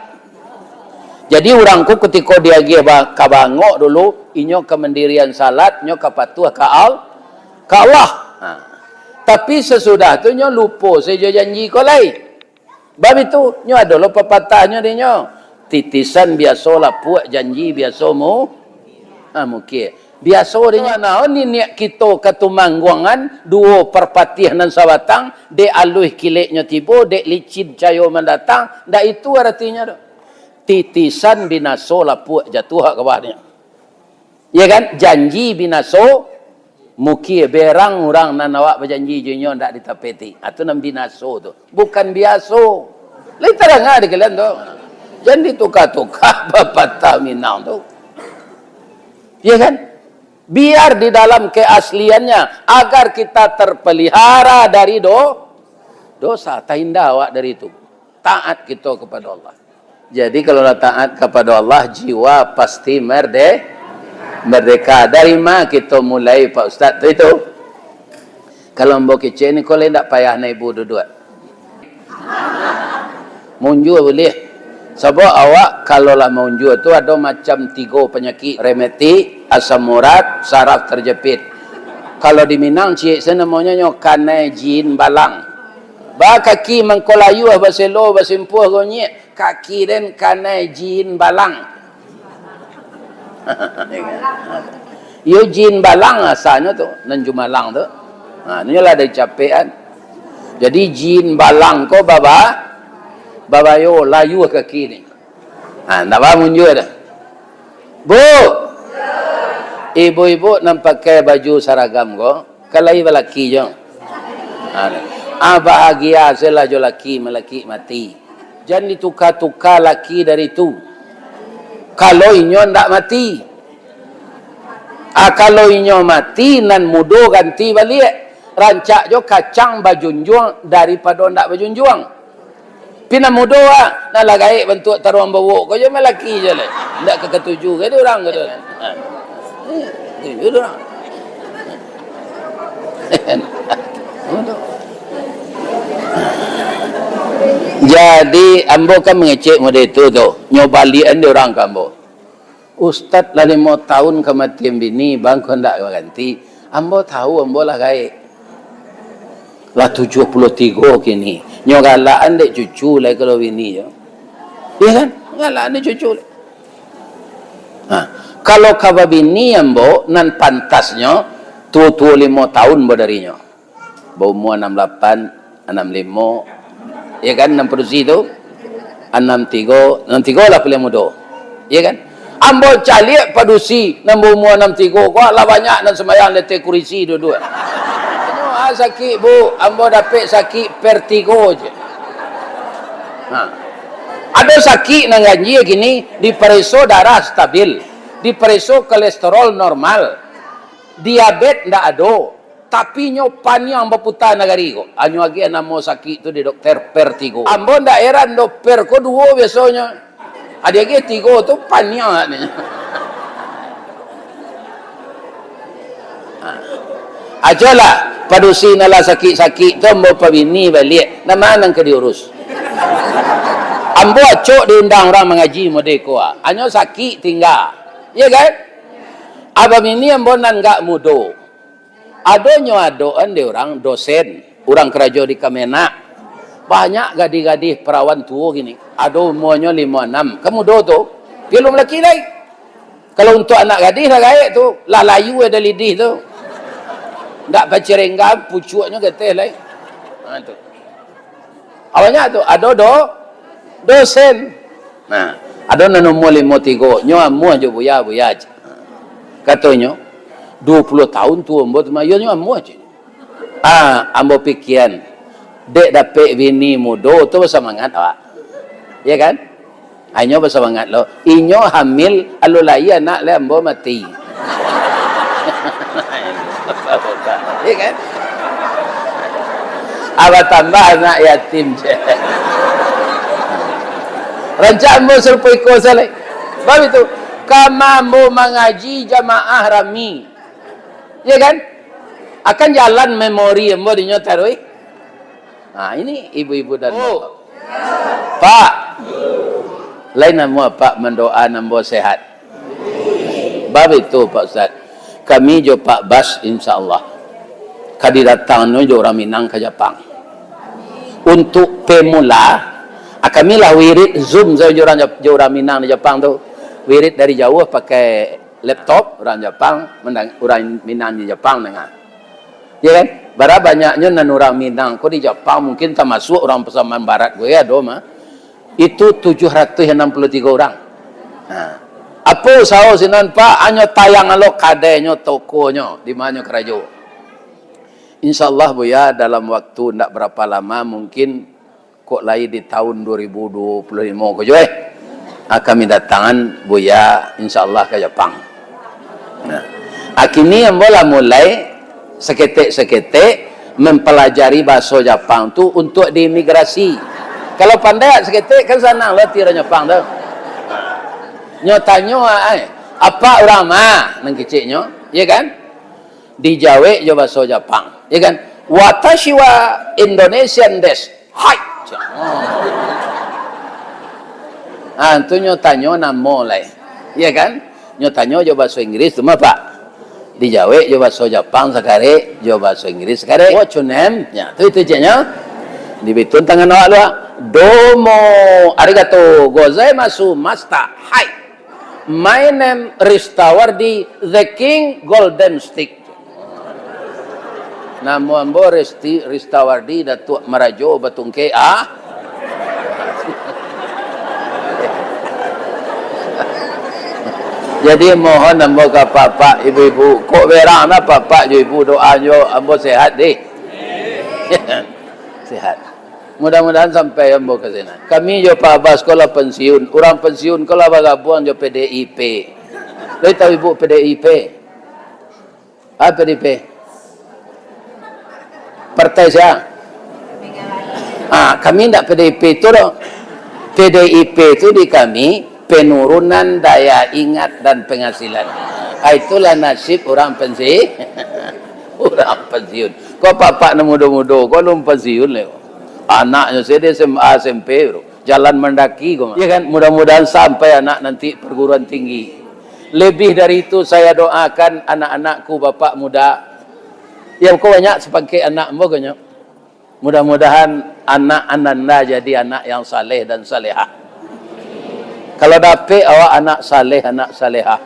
Jadi, urang ko kutiko diagiah ba-, ka baangok dulu, inyo ka mandirian salat, inyo ka patuah ka Al-, ka Allah. Ha. Tapi, sasudah tu, inyo lupo sajo janji ko lai. Bab itu, nyo ado lo papatahnyo dek nyo, "Titisan biaso lapuak, janji biaso mu-, ha, mukir." Biaso dek nyo, nah, niniak kito Katumangguangan, duo Parpatiah nan sabatang, dek aluih kileknyo tibo, dek licin cayo mandatang, ndak itu aratinyo doh. Titisan binaso, lapuak jatuah ka bawah nyo. Ya kan? Janji binaso, mukir berang urang nan awak bajanji jo inyo ndak ditapeti. Ha, tu nan binaso tu. Bukan biaso. Lai tadanga di kalian tu. Jan dituka-tuka papatah Minang tu. Ya kan? Biar di dalam keasliannya, agar kita terpelihara dari do-, dosa. Tahinda awak dari itu. Taat kito kepada Allah. Jadi, kalau lah taat kepada Allah, jiwa pasti merde-, merdeka. Dari ma kito mulai, Pak Ustaz, tu itu? Kalau ambo kecek ni, ko lai ndak payah na ibu duduak. Maunjua buliah. Sabab awak kalau lah maunjua tu ado macam tigo panyakik, rematik, asam urat, saraf terjepit. Kalau di Minang, ciek se namonyo nyo kanai jin balang. Ba kaki mangko layuah, baselo, basimpuah gonyek, kaki den kanai jin balang. Iyo, jin balang asanyo tu, nan jumalang tu. Ha, nyo lah dari capek kan. Jadi, jin balang ko baba-, babayo layuah kaki ni. Ha, ndak ba munjua dah. Bu! Ibu-ibu nan pakai baju saragam ko, kan lai balaki jo. Ha, ah, bahagia se lah jo laki, malaki mati. Jan dituka-tuka laki dari tu. Kalau inyo ndak mati. Ah, kalau inyo mati, nan mudo ganti baliak. Rancak jo kacang bajunjuang daripado ndak bajunjuang. Pi nan mudo, ah, nan lah gaek bantuak taruang bawok ko jo malaki jo lai. Ndak ka katuju ka di urang ko tu. Ha. Katuju di urang. Jadi, ambo kan mangecek model itu tu. Nyo baliakan di urang ka ambo. Ustaz lah limo tahun kamatian bini, bang, ko ndak baganti. Ambo tahu, ambo lah gaek. Lah tujuah puluah tigo kini. Nyo galakan dek cucu lai kalau bini jo. Iya kan? Galakan dek cucu lai. Nah, kalau ka babini ambo, nan pantasnyo tuo-tuo limo tahun ambo darinyo. Baumua anam lapan, anam limo, ya kan, nan padusi tu, anam tigo, anam tigo lah paling mudo, ya kan. Ambo caliak padusi nan baumua anam tigo ko, lah banyak nan sumbayang di ateh kurisi duduak. Inyo, ah, sakik, Bu, ambo dapek sakik vertigo je. Nah, ado sakik nan ganjia kini, dipareso darah stabil, dipareso kolesterol normal, diabet ndak ado. Tapi nyo paniang baputa nagari ko. Anyo agiah namo sakik tu di dokter, vertigo. Ambo ndak heran doh, ver ko duo biasonyo. Ado agiah tigo tu paniang agaknyo. Ha. Ajolah, padusi nan lah sakik-sakik tu ambo pabini baliak. Nan ma nan ka diurus? Ambo acok diundang urang mangaji model ko, ah. Anyo sakik tingga. Iya kan? Abah bini ambo nan agak mudo. Ado nyo adokan dek urang dosen, urang karajo di Kemenag. Banyak gadih-gadih perawan tuo kini. Ado umuanyo limo anam, kan mudo tu. Pilu malaki lai. Kalau untuak anak gadih lah gaek tu, lah layu ado lidih tu. Ndak bacirenggang, pucuaknyo gateh lai. Ha, tu. Awaknyo tu, ado do-, dosen. Nah, ado nan umua limo tigo, nyo amuah jo buya, buya. Katonyo, "Duo puluah taun tu ambo tu mah, iyo nyo amuah," cek. Ah, ambo pikian, dek dapek bini mudo tu basamangat awak. Ya kan? Inyo basamangat lo. Inyo hamil, alun lahia anak lai ambo mati. Ya kan? Abah tambah anak yatim, cek. Rancak ambo sarupo iko salah. Sebab itu, kama ambo mangaji jamaah rami. Ya kan? Akan jalan memori ambo dinyo taruih. Nah, ini ibu-ibu dan bapak. Pak, lain amuah Pak mandoa ambo sehat. Bab itu, Pak Ustaz. Kami jo Pak Bas, insya Allah, ka didatangannyo jo urang Minang ka Japang. Untuk pemula, ah, kami lah wirid Zoom sajo jo urang Jap-, jo urang Minang di Japang tu. Wirid dari jauah pakai laptop, urang Japang, mandang-, urang Minang di Japang danga. Ya kan? Bara banyaknyo nan urang Minang ko di Japang, mungkin tamasuak urang Pasaman Barat ko, ya, ado mah. Itu tujuh ratus anam puluah tigo urang. Nah, apo usaho sinan, Pak? Hanyo tayang lo kadainyo, tokonyo, di ma nyo karajo. Insya Allah, Buya, dalam waktu ndak berapa lama, mungkin kok lai di tahun dua ribu dua puluh lima ko juo, eh, ah, kami datangan Buya, insya Allah, ka Japang. Nah, ah, kini ambo lah mulai saketek-saketek mampalajari bahaso Japang tu untuak di imigrasi. Kalau pandai saketek, kan sanang lo ti urang Japang tu. Nyo tanyo, ah, ai, "Apak urang ma?" nan keceknyo, ya kan? Dijawek jo bahaso Japang, ya kan? "Watashi wa Indonesian desu." "Hai." Ah, tu nyo tanyo namo lai. Ya kan? Nyo tanyo jo bahaso Inggris tu mah, Pak. Dijawek jo bahaso Japang sakarek, jo bahaso Inggris sakarek. "What's your name?" Ya, tu itu ceknyo. Dibitun tangan awak lu, ah. "Domo arigato gozaimasu, master." "Hai. My name Ristawardi, the King Golden Stick." "Namo ambo Resti, Ristawardi, Datuak Marajo Batungkek, ah." Jadi, mohon ambo ka apak-apak, ibu-ibu, kok berang nah apak-apak jo ibu doa jo ambo sehat deh. Sehat. Mudah-mudahan sampai ambo ka sinan. Kami jo Pak Abas ko lah pensiun. Urang pensiun ko lah bagabuang jo P D I P. Lai tahu ibu P D I P? Ah, P D I P. Partai sia? Ah, kami ndak P D I P tu doh. P D I P tu di kami penurunan daya ingat dan penghasilan. Ah, itulah nasib urang pensi-, urang pensiun. Ko apak-apak nan mudo-mudo, ko alun pensiun lai. Anaknyo sajo S M A, S M P, bro. Jalan mandaki ko mah. Ya kan? Mudah-mudahan sampai anak nanti perguruan tinggi. Lebih dari itu, saya doakan anak-anakku, bapak muda. Ya, ko banyak sapangkek anak ambo ko nyo. Mudah-mudahan anak ananda jadi anak yang saleh dan salehah. Kalau dapek awak anak saleh, anak salehah,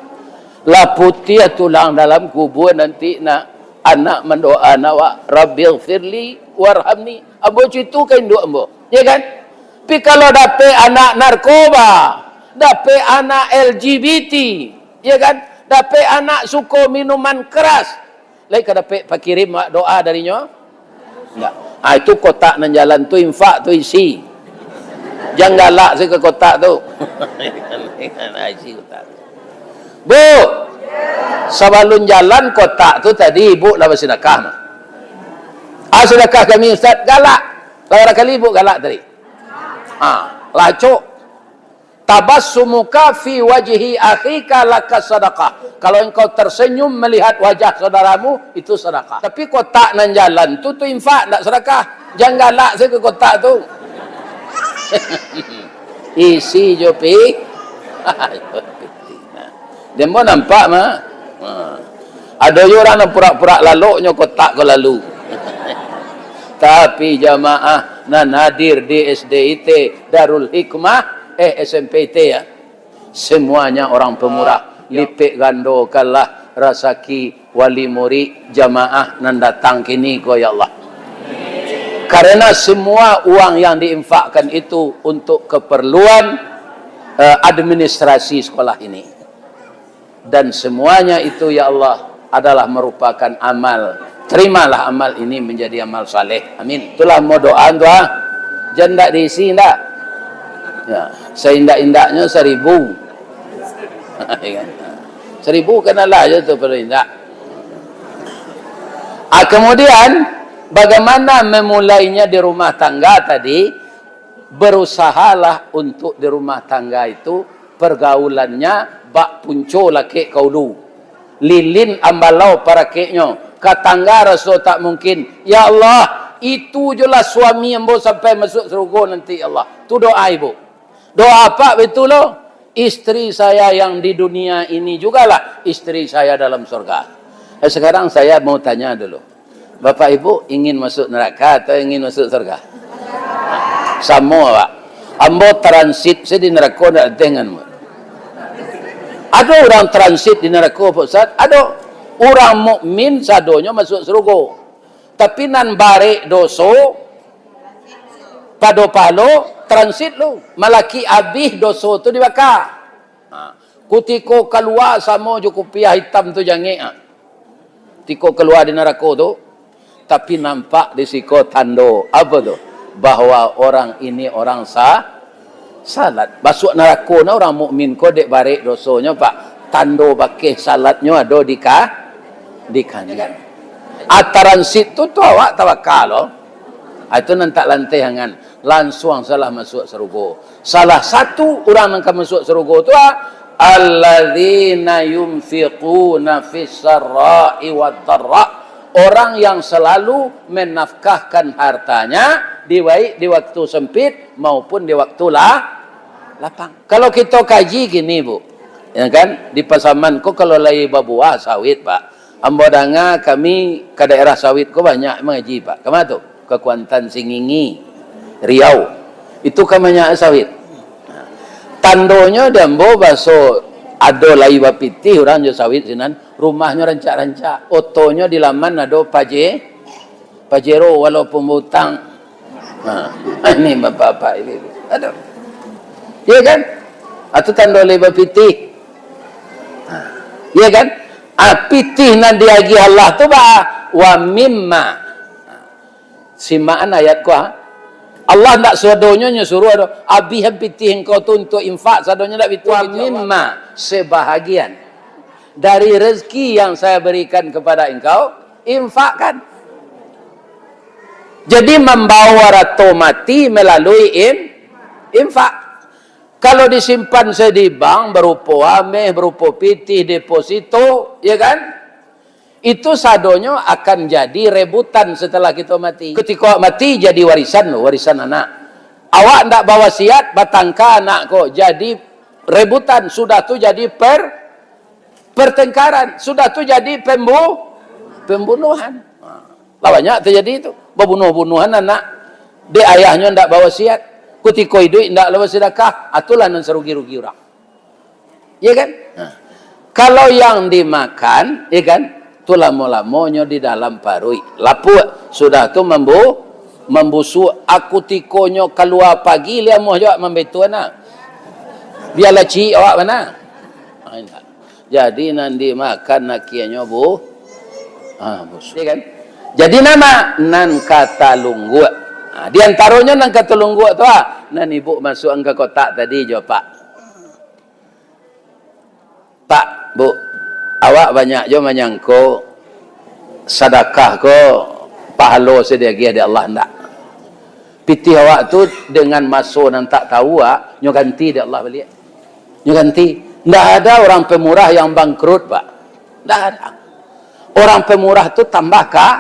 lah putiah tulang dalam kubua nanti, nak, anak mandoaan awak, "Rabbighfirli warhamni." Ambo cuitukan induak ambo, ya kan? Tapi kalau dapek anak narkoba, dapek anak L G B T, ya kan? Dapek anak suko minuman keras, lai ka dapek pakirim doa darinyo? Indak. Ah, itu kotak nan jalan tu infak tu isi. Jan galak se ka kotak tu. Isi kotak tu. Bu, sabalun jalan kotak tu tadi, ibu lah basidakah mah. Ah, sidakah kami, Ustaz, galak. Lah bara kali ibu galak tadi? Ah, lacok. "Tabassumuka fi wajhi akhika laka sadaqah." Kalau engkau tersenyum melihat wajah saudaramu, itu sedekah. Tapi kotak nan jalan tu, tu infak, ndak sedekah. Jan galak sajo ka kotak tu. Isi jo pi-, Nah, dek ambo nampak mah. Ha. Ado juo urang nan purak-purak lalok nyo kotak ko lalu. Tapi jamaah nan hadir di S D I T Darul Hikmah, eh, S M P I T ya, semuanya orang pemurah. Lipek gandokanlah rasaki wali murid jamaah nan datang kini ko, ya Allah. Karena semua uang yang diinfakkan itu untuk keperluan, eh, administrasi sekolah ini. Dan semuanya itu, ya Allah, adalah merupakan amal. Terimalah amal ini menjadi amal saleh. Amin. Itulah mau doa tu, ah. Jan ndak diisi ndak? Ya, seindak-indaknya seribu. Seribu kan alah je tu paling indak. Ah, kemudian, bagaimana memulainya di rumah tangga tadi? Berusahalah untuk di rumah tangga itu pergaulannya bak punco lakek ka ulu. Lilin ambalau parakeknyo, ka tangga raso tak mungkin. Ya Allah, itu jolah suami ambo sampai masuk sarugo nanti, ya Allah. Tu doa ibu. Doa apak betul lo. Istri saya yang di dunia ini jugalah istri saya dalam surga. Eh, sekarang saya mau tanya dulu. Bapak Ibu ingin masuk neraka atau ingin masuk surga? Samo, Pak. Ambo transit se di neraka ndak dengan. Ado urang transit di neraka, Pak Ustaz? Ado. Urang mukmin sadonyo masuk sarugo. Tapi nan barek doso, pado pahalo, transit lu. Malaki abih doso tu dibaka. Ha. Kutiko kalua samo jo kupiah itam tu jangek, ha. Tiko kalua di narako tu, tapi nampak di siko tando. Apo tu? Bahwa orang ini orang sa-, salat. Masuak narako nah urang mukmin ko dek barek dosonyo, Pak. Tando bakeh salatnyo ado di ka-, di kaniang. Ataransit tu, tu awak tabaka lo. Ah, itu nan tak lanteh angan. Lansuang salah masuak sarugo. Salah satu urang nan ka masuak sarugo tu, ah, alladzina yunfiquna fis sarra'i wad dharra. Orang yang selalu menafkahkan hartanya di baik di waktu sempit maupun di waktu la-, lapang. Kalau kito kaji kini, Bu, ya kan, di Pasaman ko kalau lai babuah sawit, Pak. Ambo danga kami ka daerah sawit ko banyak mangaji, Pak. Kama tu? Ka Kuantan, Singingi, Riau. Itu kan banyak sawit. Tandonyo di ambo baso ado lai bapitih urang jo sawit sinan, rumahnyo rancak-rancak. Otonyo di laman ado paje-, pajero walaupun bautang. Ha, ini bapak-bapak ini. Aduh. Iya kan? Atau tando lai bapitih. Ha, iya kan? Ah, pitih nan diagiah Allah tu ba, wa mimma. Simaan ayat ko, ha. Allah ndak sadonyo nyo suruah doh, "Abihan pitih engkau tu untuk infak," sadonyo ndak bitu. Wa mimma, sebahagian dari rezeki yang saya berikan kepada engkau, infakkan. Jadi, mambawa rato mati melalui in-, infak. Kalau disimpan se di bank, barupo ameh, barupo pitih, deposito, ya kan? Itu sadonyo akan jadi rebutan setelah kito mati. Ketika awak mati, jadi warisan lo, warisan anak. Awak ndak bawasiat, batangka anak ko, jadi rebutan, sudah tu jadi per-, pertengkaran, sudah tu jadi pembu-, pembunuhan. Ha. Lah banyak terjadi tu. Babunuah-bunuahan anak. Dek ayahnyo ndak bawasiat. Kutiko iduik ndak lah basadakah. Itulah nan sarugi-rugi urang. Iya kan? Nah. Kalau yang dimakan, iya kan? Tu lamo-lamonyo di dalam paruik. Lapuak. Sudah tu mambu-, mambusuk. Aku tikonyo kalua pagi, liamuah jo awak mambaitu anak. Biarlah ciek awak bana. Ha, indak. Jadi, nan dimakan nakianyo bu-, ah, busuk. Ya kan? Jadi, nama nan katalungguak. Ah, di antaronyo nan katalungguak tu, ah, nan ibu masuakan ka kotak tadi jo, Pak. Pak, Bu, awak banyak jo manyangko sadakah ko pahalo se diagiah dek Allah, ndak. Pitih awak tu dengan maso nan tak tahu, ah, nyo ganti dek Allah baliak. Nyo ganti. Ndak ada orang pemurah yang bangkrut, Pak. Ndak ada. Orang pemurah tu tambah ka-,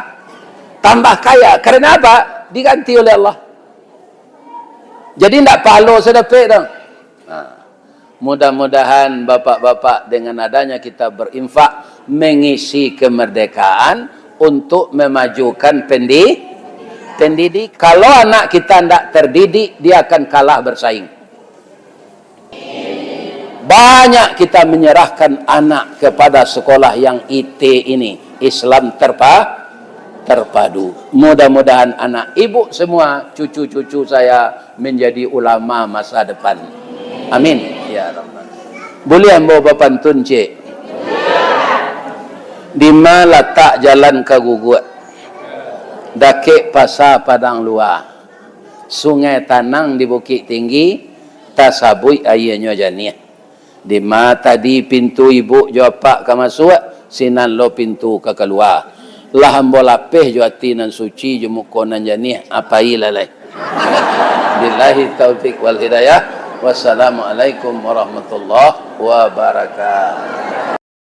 tambah kaya. Karena apa? Diganti oleh Allah. Jadi, ndak pahalo se dapek tu. Nah, mudah-mudahan bapak-bapak dengan adanya kita berinfak mengisi kemerdekaan untuk memajukan pendi-, pendidik. Kalau anak kita ndak terdidik, dia akan kalah bersaing. Banyak kita menyerahkan anak kepada sekolah yang I T ini, Islam terpa-, terpadu. Mudah-mudahan anak ibu semua, cucu-cucu saya menjadi ulama masa depan. Amin. Ya Rabbal. Buliah ambo bapantun, cik? Dima latak jalan ka Guguak, dakek pasa Padang Lua, sungai tanang di Bukik Tinggi, tasabuik aianyo janiah. Dima tadi pintu ibuk jo apak ka masuak, sinan lo pintu ka kalua. Lah ambo lapeh jo ati nan suci, jo muko nan janiah, apai lah lai. Billahi taufik wal hidayah. Wassalamualaikum warahmatullahi wabarakatuh.